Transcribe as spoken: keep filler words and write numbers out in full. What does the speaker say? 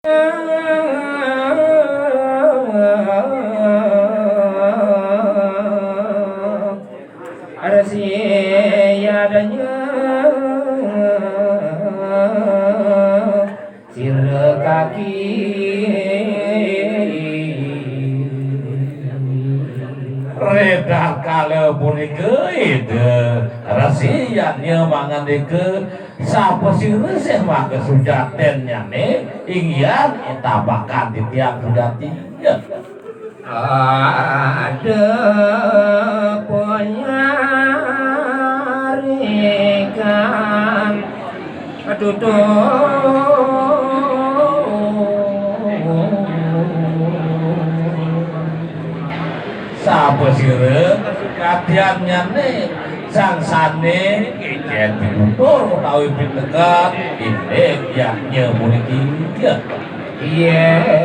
Resi adanya sira kaki. Ridakala punika Ida Resi Yadnya mangandika, "Sapasira sih maka sujatennyané, inggihan éntapakan titiang sujati." Ada panyarikan tutur. Sapasira kadyanyané sang sané kicén pitutur utawi pintekat indik yadnya puniki. Iya.